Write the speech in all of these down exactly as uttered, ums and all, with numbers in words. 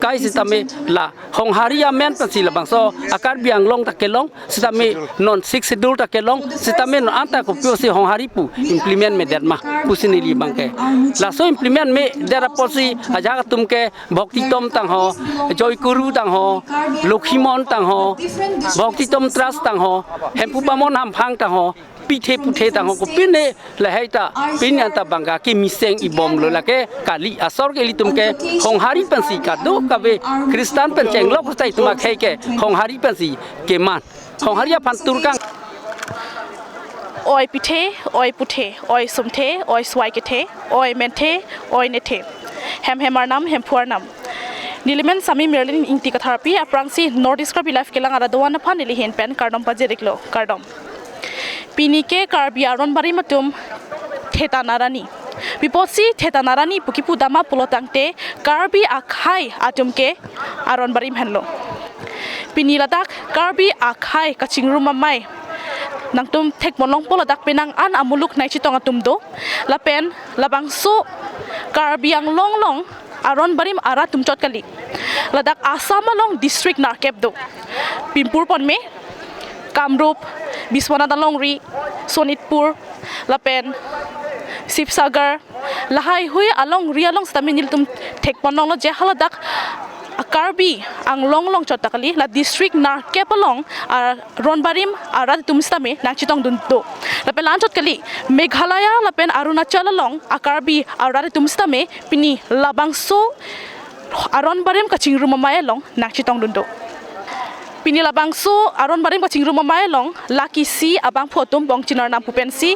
Kai sitame la Honghari amen pensi labangso a-Karbi Anglong ta kelong, sitame non Sixth Schedule ta kelong, sitame non anta kopiosi Honghari pu implement medet ma pusi neli abangke. Laso implement medet apotsi ajahak atum ke Bhaktitom tangho, Joy Kuru tangho, Lokhimon tangho, Bhaktitom Trust tangho, Hemphu Pamon Hamphang tangho, pithe puthe tangho, kopine lahai ta pini anta abangke kemesen ibomlo, lake kali. Asor ke ilitum ke Honghari pensi kadokave Christian pen chenglok ta itum akhei ke Honghari pensi keman. Honghari aphan turkang. Oi pithe, oi puthe, oi sumthe, oi suai kethe, oi menthe, oi nethe. Hem hem arnam, Hemphu arnam. Nelimen Sami Merlin Ingti Katharpi, aphrangsi North East Karbi Live kelang arat doan aphan neli ahin pen kardom pajir-iklo, kardom. Pini ke Karbi aron barim atum thetan arani. Pi apotsi thetan arani pu kipu dam ma pulo tangte, Karbi akhei atum ke aron barim henlo. Pini ladak Karbi akhei kachingrum amei nangtum thekpon longpo, ladak penang an amuluk nangchetong atum do. Lapen labangso Karbi Anglong along aron barim arat atum chot kali. Ladak Assam along district nerkep do. Pimpur pon me, Kamrup, Biswanath alongri, Sonitpur, lapen Sibsagar, lahai hui alongri along sitame nelitum thekpon longlo je haladak a-Karbi Anglong along chot ta kali, la district nerkep along aron barim arat atum sitame nangchetongdun do. Lapen la-anchot kali, Meghalaya lapen Arunachal along a-Karbi arat atum sitame pini labangso aron barim kachingrum amei along nangchetongdun do. Pini labangso aron barim kachingrum amei along la kisi abangphu atum bongchini arnam pu pensi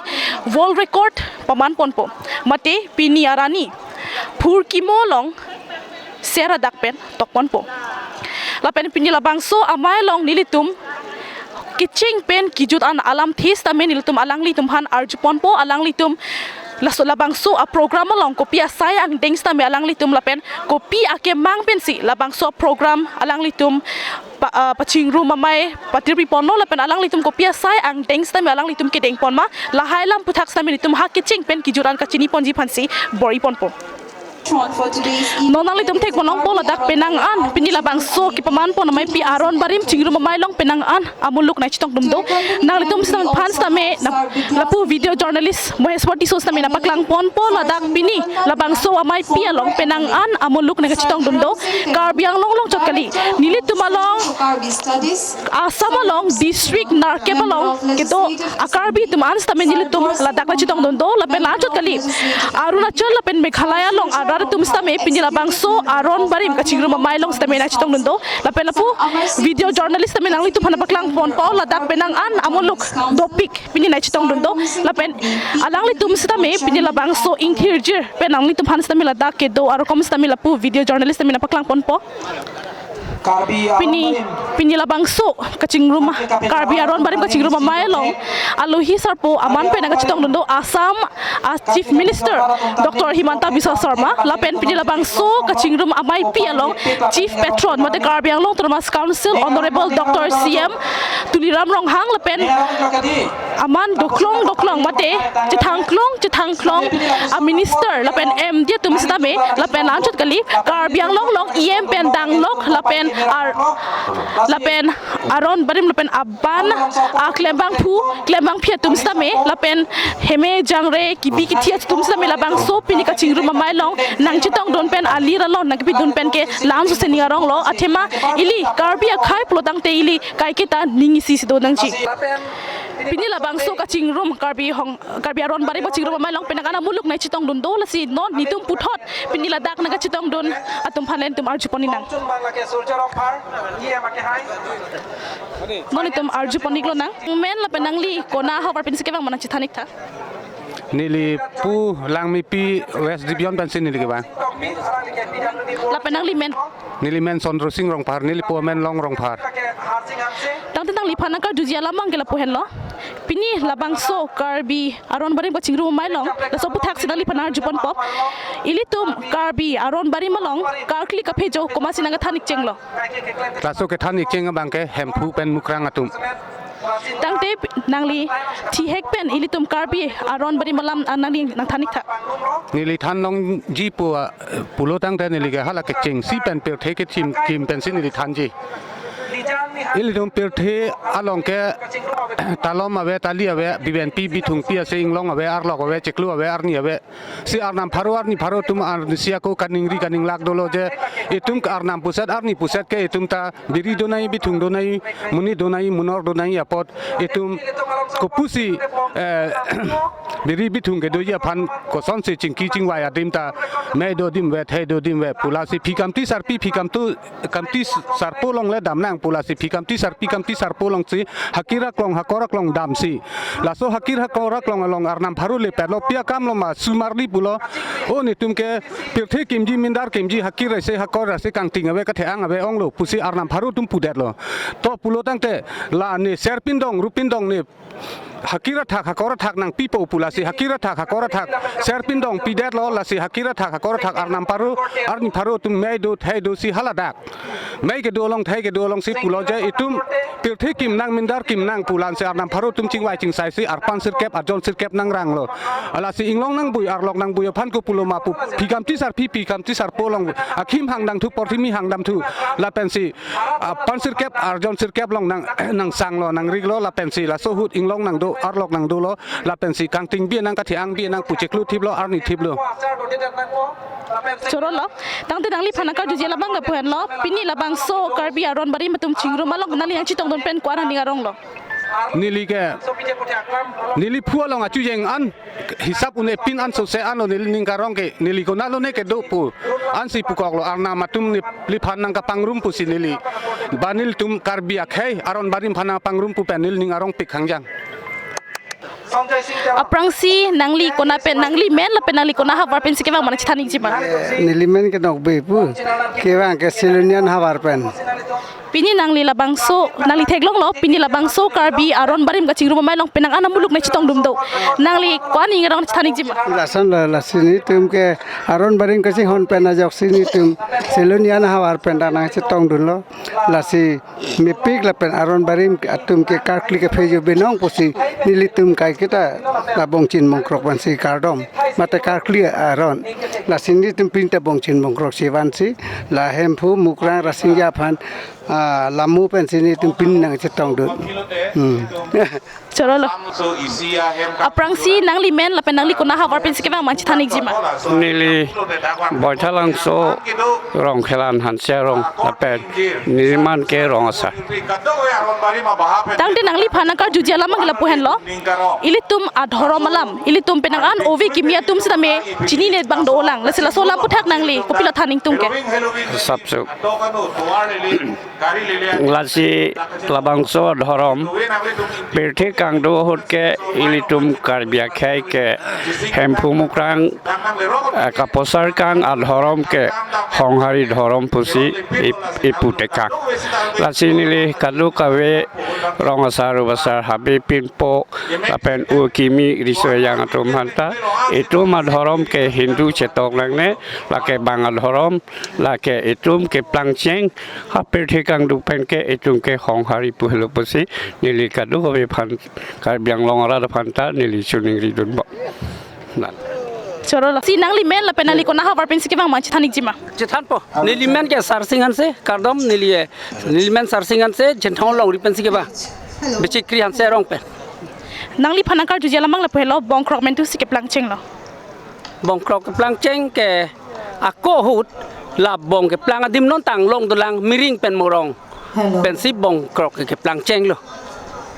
world record paman ponpo. Mate pini arani phurkimo along ser adak pen tok ponpo. Lapen pini labangso amei along nelitum kecheng pen kejut an alamthe sitame nelitum alanglitum aphan arju ponpo, alanglitum laso labangso a-program along kopi asai angdeng sitame alanglitum lapen kopi akemang pensi labangso program alanglitum pa, ah, pachingrum amei patirpi ponlo lapen alanglitum kopi asai angdeng sitame alanglitum kedeng pon ma, lahai alam aputhak sitame nelitum ha kecheng pen kejut an kachini ponji aphansi bor-i ponpo. Non nanglitum thekpon longpo ladak penang an pini labangso kepaman pon ameipi aron barim chingrum amei along penang an amuluk nangchetongdun do. Nanglitum sitame aphan sitame na lapu video journalist Moheswar Tisso sitame nangpaklang ponpo ladak pini labangso ameipi along penang an amuluk nangchetongdun do. Karbi Anglong along chot kali, nelitum along Assam along district nerkep along kedo a-Karbi atum an sitame nelitum ladak nangchetongdun do, lapen la-anchot kali Arunachal lapen Meghalaya along arat atum sitame pini labangso aron barim kachingrum amei along sitame nangchetongdun do, lapen lapu video journalist sitame nanglitum aphan nangpaklang ponpo ladak penang an amuluk dopik pini nangchetongdun do, lapen alanglitum sitame pini labangso ingthirjir pen nanglitum aphan sitame ladak kedo arokom sitame lapu video journalist sitame nangpaklang ponpo. Pini, pini labangso kachingrum Karbi aron barim kachingrum amei along alohi sarpo aman pen nangkachetongdun do Assam a-Chief Minister Doctor Himanta Biswa Sarma, lapen pini labangso kachingrum ameipi along Chief Patron mate Karbi Anglong Autonomous Council Honorable Doctor C M Tuliram Ronghang lapen aman doklong doklong mate chethangklong chethangklong a-minister lapen M D atum sitame lapen la-anchot kali Karbi Anglong along E M pen danglok lapen ar lapen aron barim lapen aban aklembangphu klembangpi atum sitame lapen heme jangre kibi kithi atum sitame labangso pini kachingrum amei along nangchetongdun pen alir along nangkepidun pen ke lam susening aronglo, athema ili Karbi akhei pulo tangte ili kaiketa ning isi si do nangji. Pini labangso kachingrum Karbi hong Karbi aron barim kachingrum amei along penang an amuluk nangchetongdun do, lasi non netum puthot pini ladak nangkachetongdun atum aphan le netum arju pon-ik nang. Non netum arju pon-iklo nang. Men lapen nangli konat ahavar pensi kevang ma nangchethan-ik tha. Neli pu Langmepi West Division pensi neli kevang. Lapen nangli men? Neli men Chandra Sing Rongphar, neli pu amen Long Rongphar. Tangte nangliphan nangkarjuji alam abangke lapu henlo. Pini labangso Karbi aron barim kachingrum amei along, laso aputhak si nangliphan nangkarju ponpo. Ilitum Karbi aron barim along karkli kaphejo komatsi nangkethan-ik chenglo? Laso kethan-ik cheng abangke Hemphu pen Mukrang atum. Tangte nangli thihek pen ilitum Karbi aron barim alam, ah, nangli nangthan-ik tha. Neli than longji pu, ah, pulo tangte neli ke hala kechengsi pen pirthe kechim kim pensi neli thanji. Ilitum pirthe along ke talom ave, tali ave, bibenpi bithungpi ase, inglong ave, arlok ave, chiklo ave, arni ave. Si arnam pharo arni pharo atum arnisi ako kaningri kaninglak dolo je itum ke arnam puset arni puset ke itum ta biri donai, bithung donai, monit donai, monor donai apot itum kopusi, eh, biri bithung kedoji aphan kosonsi chingki chingvai adim ta mei do adim ave, thei do adim ave pu lasi phi kamti sarpi, phi kamtu kamti sarpo along le damnang pu lasi phi kamti sarpi kamti sarpo alongsi hakir aklong hakor aklong damsi. Laso hakir hakor aklong along arnam pharo le petlo, pi akam lo ma sumarli pulo. O netum ke pirthe kimji, mindar kimji, hakir ase hakor ase, kangting ave, kathe-ang ave onglo pusi arnam pharo atum pudetlo. To pulo tangte la ne ser pindong, ru pindong ne hakir athak hakor athak nangpipo pu lasi hakir athak hakor athak ser pindong pidetlo, lasi hakir athak hakor athak arnam pharo arni pharo atum mei do thei do si haladak mei kedo along thei kedo alongsi pulo je itum pirthe kimnang mindar kimnang pu lasi arnam pharo atum chingvai chingsaisi arpan sirkep arjon sirkep nangranglo. Lasi inglong nangbui arlok nangbui aphan ko pulo ma pu phi kamti sarpi phi kamti sarpo along akhim hangdamthu porthimi hangdamthu lapensi, ah, pan sirkep arjon sirkep along nang, nangsanglo nangriklo lapensi laso ahut inglong nangdo arlok nangdolo lapensi kangting bi nang kathe-ang bi nang pu chiklo thiplo arni thiplo. Chorolo, tangte nangliphan nangkarjuji alam abang lapu henlo, pini labangso Karbi aron barim atum chingrum along nangli nangchetongdun pen ko-an aning aronglo? Neli ke, neli phu along achujeng an hisap un-e pin an sose anlo neli ning karong ke, neli konatlo ne kedo pu ansi pukoklo, arnam atum neliphan nangkapangrum pusi neli. Ba nelitum Karbi akhei aron barim aphan nangpangrum pu pen neli ning arongpik hangjang. Aphrangsi nangli kona pen, nangli men lapen nangli kona havar pensi kevang ma nangchethan-ikji ma? Neli men ke Nokbe pu, kevang ke Silonijan havar pen. Pini nangli labangso, nangli theklonglo, pini labangso Karbi aron barim kachingrum amei along penang an amuluk nangchetongdun do. Nangli ko-an aning arong chethan-ikji ma? Lasonlo, lasi netum ke aron barim kachinghon pen ajoksi netum Silonijan havar pen ta nangchetongdunlo. Lasi mepik lapen aron barim atum ke karkli kaphejo binong pusi nelitum kaiketa la Bongchin Bongkrok vansi kardom. Mate karkli aron. Lasi netum pini ta Bongchin Bongkrok si vansi la Hemphu Mukrang Rasinja aphan, ah, lamu pensi netum pini nangchetongdun. Hmm. Chorolo. Aphrangsi nangli men lapen nangli kona havar pensi kevang ma nangchethan-ikji ma? Neli Boithalangso Rongkhelan Hanse arong lapen neliman ke Rong Asar. Tangte nangliphan nangkarjuji alam abang lapu henlo. Ilitum adhorom alam, ilitum penang an ove kimi atum sitame chinine abang dolang. Lasi laso alam aphuthak nangli kopilo than ingtung ke? Sapso. Lasi labangso adhorom pirthe kangdo ahut ke ilitum Karbi akhei ke Hemphu Mukrang, eh, kaposar kang adhorom ke Honghari dhorom pusi ip-, iputekang. Lasi neli kadokave Rong Asar, Rubasar, Habe, Pinpo lapen Ukimi riso ejang atum aphanta itum adhorom ke Hindu chetong nangne, lake bang adhorom, lake itum keplangcheng, ha pirthe kangdo pen ke itum ke Honghari pu helo pusi neli kadokave aphan, Karbi Anglong arat aphanta neli choningridunbom. Nan. Chorolo. Si nangli men lapen nangli kona havar pensi kevang ma nangchethan-ikji ma? Chethanpo. Neli men ke Sarsing Hanse, kardom neli, eh, neli men Sarsing Hanse, Chinthong longri pensi kevang. Bichikri Hanse arong pen. Nangliphan nangkarjuji alam abang lapu henlo, Bongkrok mentu si keplangchenglo. Bongkrok keplangcheng ke ako ahut la bong keplang adim non tang long dolang Miring pen Morong. Hello. Pensi Bongkrok ke keplangchenglo.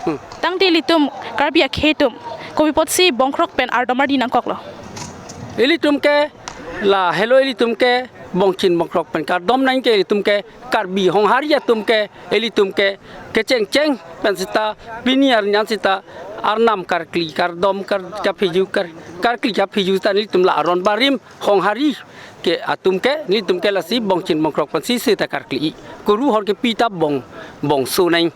Hmm. Tangte ilitum Karbi akhei atum kopi apotsi Bongkrok pen ardom ardi nangkoklo? Ilitum ke la helo, ilitum ke Bongchin Bongkrok pen kardom nang ke ilitum ke Karbi Honghari atum ke ilitum ke kechengcheng pen seta pini arni an seta arnam karkli kardom kar, kapheju kar, karkli kapheju seta nelitum la aron barim Honghari ke atum ke nelitum ke lasi Bongchin Bongkrok pensi seta karkli-i. Kuru hor kepi ta bong, bongso nang.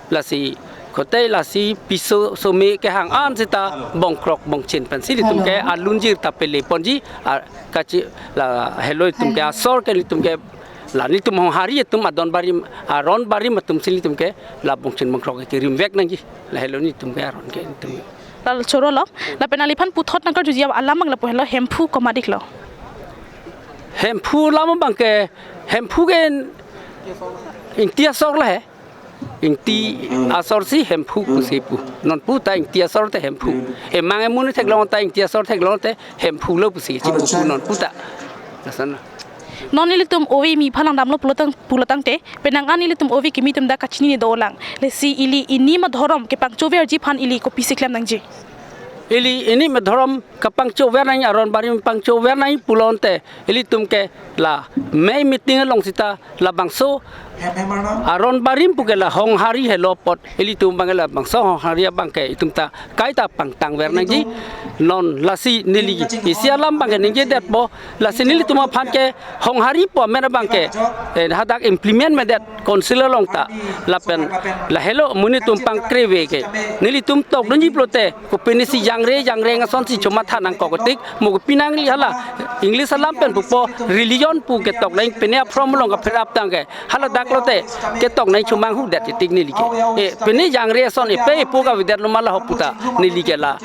Lasi kote lasi piso some kehang an seta Bongkrok Bongchin pensi nelitum ke alunjir ta pele ponji, a, kachi la helo itum ke asor ke nelitum ke La nelitum Honghari atum adon barim, aron barim atum si nelitum ke la bongchin bongkrok ke rimvek nangji. Lahelo nelitum ke aron ke nelitum. Lal choro lo, lapen neliphan puthot nangkarjuji alam abang lapu helo Hemphu komat-ik lo. Hemphu alam abang ke, Hemphu ke Ingti asor lo he. Ingti asor si Hemphu pusi pu. Non puta Ingti asor te Hemphu. Emang emun theklong ta Ingti asor theklong te Hemphu lo pusi chipu pu non puta. Lason. Non ilitum ove kimi aphan langdamlo pulotang pulotangte, penang an ilitum ove kimi atum ta kachinine dolang. Lasi ili inim adhorom kepangchoverji aphan ili kopisi klem nangji. Ili inim adhorom kapangchover nangji, aron barim pangchover nangji pulote ilitum ke la mei meeting along sita labangso aron barim pu ke la Honghari helo apot ilitum abang labangso Honghari abang ke itum ta kaita pangtangver nangji. Non lasi neli isi alam abang ke ningjedetpo, lasi nelitum aphan ke Honghari pu amen abang ke, eh, hadak implement medet council along ta, lapen lahelo monit atum pangkreve ke nelitum tokdunji pulote kopine si jangre jangreng ason si chomatha nangkok tik, mo kopi nangli hala English alam pen pupo religion pu ketok nang pine a-form along kapherap tang ke hala dak lote ketok nang chomanghudet tik neli ke. Eh, pine jangre ason epe epo kavedet lo ma laho puta neli ke la.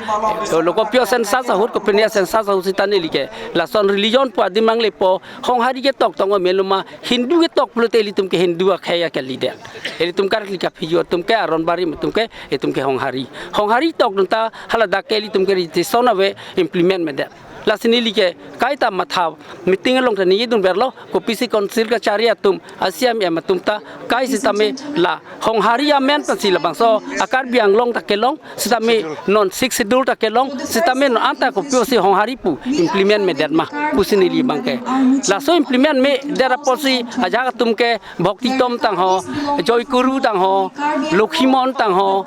Eh, lo kopio census ahut kopine census ahut sita neli ke lason religion pu adim nanglepo, Honghari ketok tong amen lo ma, Hindu ketok pulote ilitum ke Hindu akhei akalidet. Ilitum karkli kaphijo atum ke aron barim atum ke itum ke Honghari. Honghari tokdun ta hala dak ke ilitum ke registration ave, implement medet. Lasi neli ke kaita matha meeting along ta ningjedunverlo, kopisi council kachari atum, a-CEM atum ta kai sitame la Honghari amen pensi labangso a-Karbi Anglong ta kelong, sitame non Sixth Schedule ta kelong, sitame non anta kopiosi Honghari pu implement medet ma pusi neli abang ke. Laso implement medet apotsi ajahak atum ke Bhakti Tom tangho, Joy Kuru tangho, Lokhimon tangho,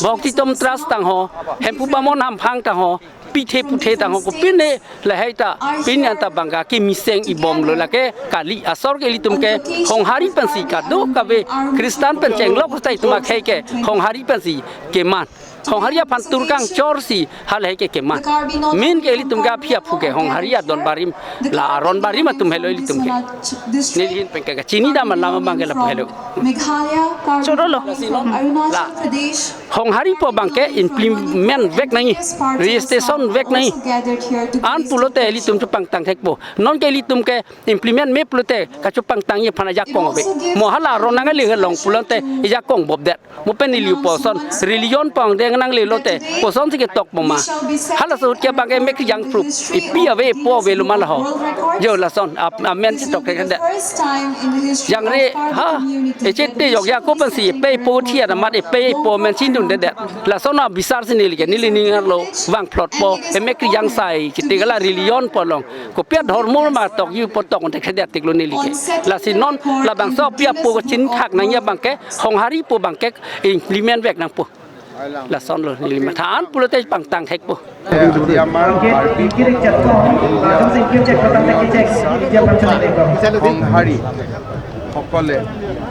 Bhakti Tom Trust tangho, Hemphu Bamon Hamphang tangho, pithe puthe tangho kopine lahei ta pine anta abang ke kemiseng ibomlo, lake kali asor ke ilitum ke Honghari pensi kadokave Christian pen chenglok ta itum akhei ke Honghari pensi keman. Honghari aphan turkang chorsi halahei ke keman. Min ke ilitum ke aphi aphu ke Honghari adon barim la aron barim atum helo ilitum ke. Neli ahin pen ke kachini dam alam abang ke lapu helo. Choro lo. La Honghari pu abang ke implement vek nangji, registration vek nangji. An pulote ilitum chopangtang thekpo. Non ke ilitum ke implement me pulote kachopangtangji aphan ajakong ave. Mo hala aron nangli kelong pulote ijakong bobdet. Mo pen ili upo ason religion pangdeng nangle lote kosonsi ketok boma. Halaso ahut ke abang ke mek jang proof. Epi ave epo ave lo ma laho. Jo lason ap- amen si tok ke kada. Jangre ha, echete yok ya ko pensi epe epo thi ada mat epe epo amen si dundedet. Lason abisar si neli ke neli ning arlo vangphlotpo, emek jang sai chete kala religion pu along. Kopi adhormo ma tokji pu tok te khede atik lo neli ke. Lasi non labangso api apo kachinthak nangji abang ke Honghari pu abang ke implement vek nangpo. Lason lo neli matha an pulote pangtang thekpo. আজি আমাৰ কাৰ্বি সমাজৰ সংহাৰী সকলে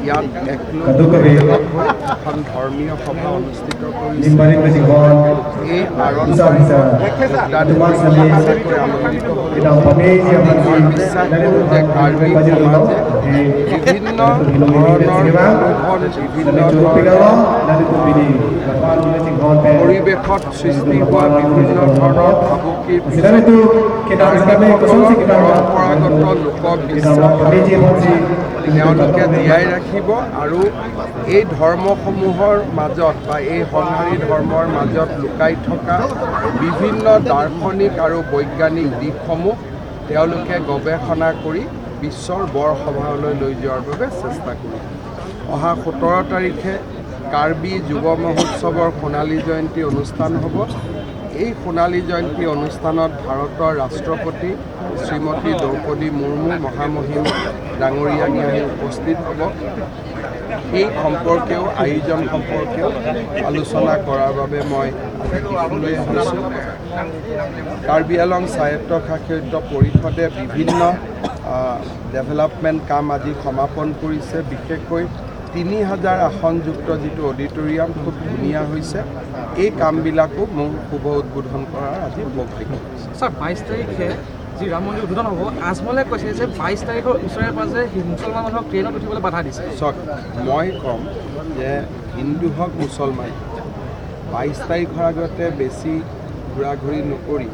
ইয়াত একলগ হৈ এখন ধৰ্মীয় সভা অনুষ্ঠিত কৰিছে। এই আৰম্ভণিত যোগদান কৰি সঁচাকৈ আনন্দিত হ'লোঁ। মোৰ বিশ্বাস যে কাৰ্বি সমাজে বিভিন্ন ধৰণৰ প্ৰলোভন, বিভিন্ন ধৰণৰ পৰিৱেশত সৃষ্টি হোৱা বিভিন্ন ধৰণৰ ভাবুকিৰ পিছত কাৰ্বিসকলৰ পৰম্পৰাগত লোকবিশ্বাস আৰু তেওঁলোকে জীয়াই ৰাখিব আৰু এই ধৰ্মসমূহৰ মাজত বা এই সংহাৰী ধৰ্মৰ মাজত লুকাই থকা বিভিন্ন দাৰ্শনিক আৰু বৈজ্ঞানিক দিশসমূহ তেওঁলোকে গৱেষণা কৰি বিশ্বৰ বৰসভালৈ লৈ যোৱাৰ বাবে চেষ্টা কৰিব। অহা সোতৰ তাৰিখে কাৰ্বি যুৱ মহোৎসৱৰ সোণালী জয়ন্তী অনুষ্ঠান হ'ব। এই সোণালী জয়ন্তী অনুষ্ঠানত ভাৰতৰ ৰাষ্ট্ৰপতি শ্ৰীমতী দ্ৰৌপদী মুৰ্মু মহামহিম ডাঙৰীয়ানী আহি উপস্থিত হ'ব। সেই সম্পৰ্কেও, আয়োজন সম্পৰ্কেও আলোচনা কৰাৰ বাবে মই আজি ডিফুলৈ আহিছোঁ। কাৰ্বি আংলং স্বায়ত্তশাসিত পৰিষদে বিভিন্ন, আহ, ডেভেলপমেণ্ট কাম আজি সমাপন কৰিছে। বিশেষকৈ তিনি হাজাৰ আসনযুক্ত যিটো অডিটৰিয়াম খুব ধুনীয়া হৈছে, এই কামবিলাকো মোৰ শুভ উদ্বোধন কৰাৰ আজি সৌভাগ্য হৈছে। ছাৰ, বাইছ তাৰিখে ৰাম মন্দিৰ উদ্বোধন হ'ব। আজমলে কৈছে যে বাইছ তাৰিখৰ ওচৰে পাজৰে হি-, মুছলমান মানুহক ট্ৰেইনত উঠিবলৈ বাধা দিছে। চাওক, মই ক'ম যে হিন্দু হওক মুছলমান, বাইছ তাৰিখৰ আগতে বেছি ঘূৰা ঘূৰি নকৰি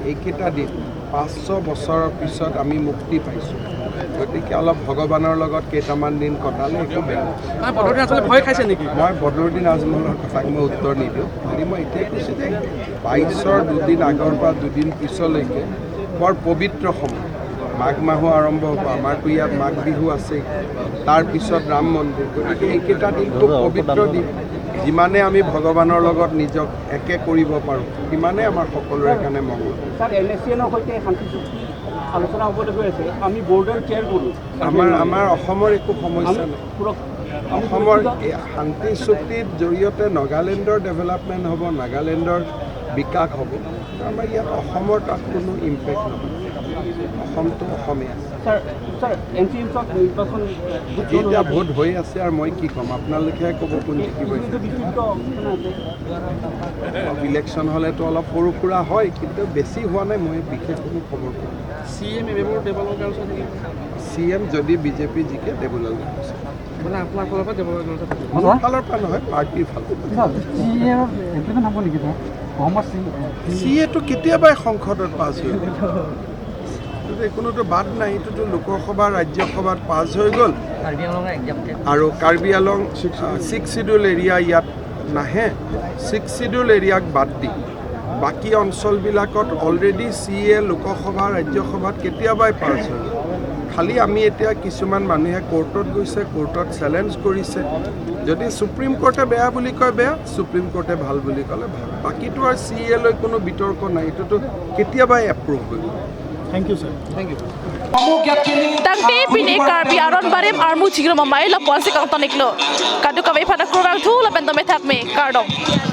এইকেইটা দিন, পাঁচশ বছৰৰ পিছত আমি মুক্তি পাইছোঁ, গতিকে অলপ ভগৱানৰ লগত কেইটামান দিন কটালে একো বেয়া নহয়। মানে বদৰুদ্দিন আজমলে ভয় খাইছে নেকি? মই বদৰুদ্দিন আজমলৰ কথাক মই উত্তৰ নিদিওঁ। খালি মই এইটোৱে কৈছোঁ যে বাইছৰ দুদিন আগৰ পৰা দুদিন পিছলৈকে বৰ পবিত্ৰ সময়। মাঘ মাহো আৰম্ভ হ'ব, আমাৰতো ইয়াত মাঘ বিহু আছেই, তাৰ পিছত ৰাম মন্দিৰ। গতিকে এইকেইটা দিন খুব পবিত্ৰ দিন। যিমানে আমি ভগৱানৰ লগত নিজক একে কৰিব পাৰোঁ, সিমানে আমাৰ সকলোৰে কাৰণে মংগল। ছাৰ, এন এছ চি এনৰ সৈতে শান্তি চুক্তি আলোচনা হ'বলৈ গৈ আছে। আমি বৰ্ডাৰ ক্লিয়াৰ কৰোঁ। আমাৰ, আমাৰ অসমৰ একো সমস্যা আমি নাই। সুৰক-, আমি অসমৰ সুৰক্ষিত। এই শান্তি চুক্তিৰ জৰিয়তে নাগালেণ্ডৰ ডেভেলপমেণ্ট হ'ব, নাগালেণ্ডৰ বিকাশ হ'ব। আমাৰ ইয়াত অসমৰ তাত কোনো ইম্পেক্ট নহয়। অসমটো অসমীয়া। Sir, sir, N C M চত নিৰ্বাচন, এ, ভোট গ্ৰহণ এতিয়া হ'ব। ভোট হৈ আছে আৰু মই কি ক'ম, আপোনালোকে ক'ব কোন জিকিব। কিন্তু বিক্ষিপ্ত মানে আছে। ইলেকশ্যন হ'লেতো অলপ সৰু সুৰা হয়, কিন্তু বেছি হোৱা নাই, মই বিশেষ কোনো খবৰ পোৱা নাই। চি এম এবাৰ দেৱানন্দ গাৰ্লছত নেকি? চি এম যদি বি জে পি জিকে, দেৱানন্দ গাৰ্লছত। মানে আপোনাৰ ফালৰ পৰা দেৱানন্দ গাৰ্লছত থাকিব? মোৰ ফালৰ পৰা নহয়, পাৰ্টিৰ ফালৰ পৰা। ছাৰ, চি এ এমপ্লিমেণ্ট হ'ব নেকি ছাৰ? অসমৰ চি এ? চি এটো কেতিয়াবাই সংসদত পাছ হৈ গ'ল। গতিকে কোনোতো বাদ নাই, এইটোতো লোকসভা, ৰাজ্যসভাত পাছ হৈ গ'ল। কাৰ্বি আংলঙৰ একজাম্পটেড। আৰু কাৰ্বি আংলং, আহ, ছিক্স শ্বিডিউল এৰিয়া ইয়াত নাহে। ছিক্স শ্বিডিউল এৰিয়াক বাদ দি বাকী অঞ্চলবিলাকত অলৰেডি চি এ লোকসভা, ৰাজ্যসভাত কেতিয়াবাই পাছ হৈ গ'ল। খালি আমি এতিয়া কিছুমান মানুহে কোৰ্টত গৈছে, কোৰ্টত চেলেঞ্জ কৰিছে। যদি ছুপ্ৰিম কোৰ্টে বেয়া বুলি কয় বেয়া, ছুপ্ৰিম কোৰ্টে ভাল বুলি ক'লে ভাল। বাকীটো আৰু চি এ লৈ কোনো বিতৰ্ক নাই, এইটোতো কেতিয়াবাই এপ্ৰুভ হৈ গ'ল। Thank you sir. Thank you. Tangte pini Karbi Aron Barim Armu Chingrum Amei lapu-ansi kangton-iklo. Kadokave aphan kurvangthu lapen tame thakme, kardom.